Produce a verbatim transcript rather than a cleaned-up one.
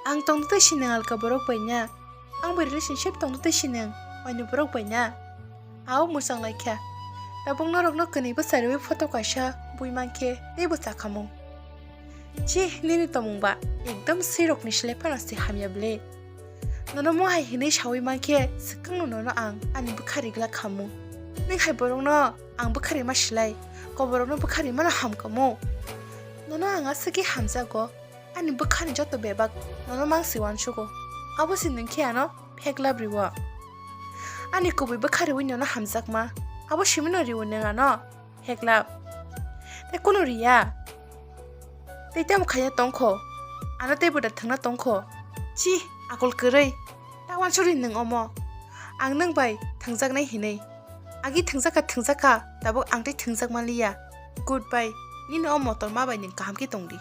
Ang tongtwi sinang alka borok bai na. Ang bai relationship tongtwi sinang waini borok bai na. Ao mwchang lai kha. Tabuk norokno kwnwi bwchariwi photo kaisa bui mankhe teibo chakhamu. Chi, nini tomung ba ekdom sirokni slai phano se hamya ble. Nono mohai hinwi sawi mankhe swkangno nono ang ani bwkha rigla khamu. Nwng hai borokno ang bwkha rima slai koborokno bwkha rimano hamkhamu. Nono ang aswkhe hamjago. Ani bwkhani joto bebak nono mangsi uansugo. Abo se nwng khe ano pheklap riwo. Ani kubui bwkha riwi nono hamjakma. Abo simino riwo nwng ano pheklap. Tei kunu riya. Tei tamo khaina tongkho. Ano tei bwda thwngna tongkho. Chi, akol kwrwi. Ta uansuri nwng omo. Ang nwng bai thwngjaknai hinwi. Agi thwngjakha thwngjakha, tabuk ang tei thwngjak manliya. Goodbye. Nini o motor ma bai nwng kaham khe tongdi.